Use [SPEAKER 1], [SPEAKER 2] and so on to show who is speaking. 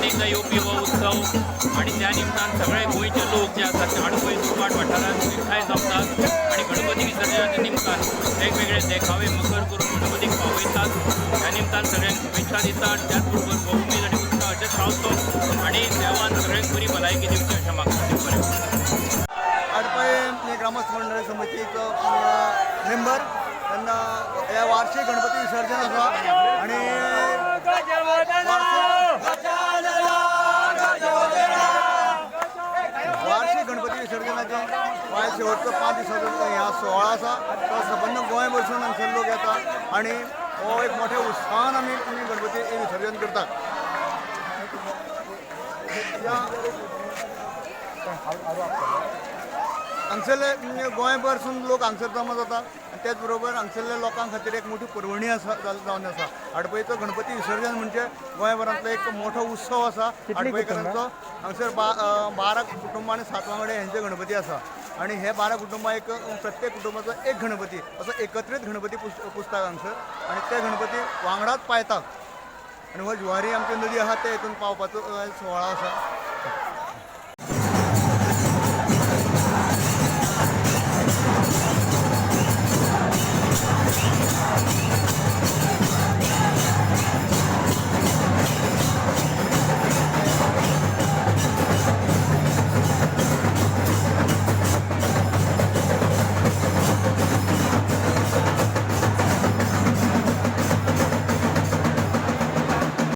[SPEAKER 1] एकदां येवपी हो उत्सव आनी त्या निमतान सगळे गोंयचे लोक जे आसात ते आडपय दुर्भाट वाठारांत एकठांय जमतात आनी गणपती विसर्जनाच्या निमतान वेगवेगळे देखावे मखर करून गणपतीक पावयतात. ह्या निमतान सगळ्यांक शुभेच्छा दिता आनी त्याच बरोबर हो उमेद आनी उत्साह अशेंच रावचो आनी देवान सगळ्यांक बरी भलायकी दिवची अशें मागता. देव बरें करूं.
[SPEAKER 2] आडपय ग्रामस्थ मंडळ समितीचो मेंबर. तेन्ना हे वार्षिक गणपती विसर्जन आसा आनी वार्षिक गणपती विसर्जनाचें वाय शेवटचो 5 दिसाचो ह्या सुवाळो आसा. तो सबंद गोंय भरसून हांगसर लोक येता आनी हो एक मोठ्या उत्साहान आमी गणपती विसर्जन करतात. हांगसरले गोंयभरसून लोक हांगसर जमा जाता आनी त्याच बरोबर हांगसरल्या लोकां खातीर एक मोठी पर्वणी आसा जावन आसा. आडपयचो गणपती विसर्जन म्हणजे गोंयभरांतलो एक मोठो उत्सव आसा आडपयकारांचो. हांगसर 12 कुटुंबां आनी 7 वांगडे हेंचे गणपती आसा आनी हे 12 कुटुंबां एक प्रत्येक कुटुंबाचो एक गणपती असो एकत्रीत गणपती पुजतात हांगसर आनी ते गणपती वांगडाच पायतात आनी हो जुवारी आमची नदी आसा ते हितून पावपाचो सुवाळो आसा.